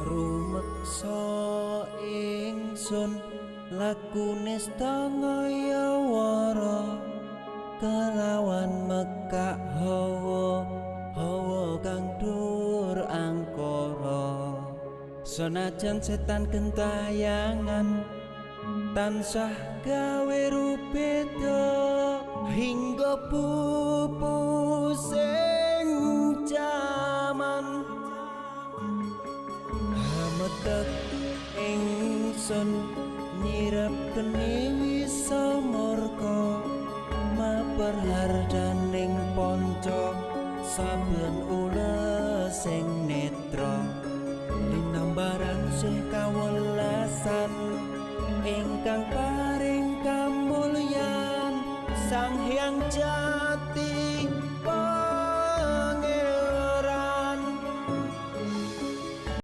Rumeksa ingsun lakune stangaya wara kelawan mekak hawa hawa kang dur angkara. Senajan setan gentayangan tansah gawe rubeda hingga pupus ing jaman. Hametek ingsun nyirep geni wisa murka maper hardaning ponco saben ules sing netra linambaran sih kawelasan ingkang paring kamulyan Sang Hyang Jati.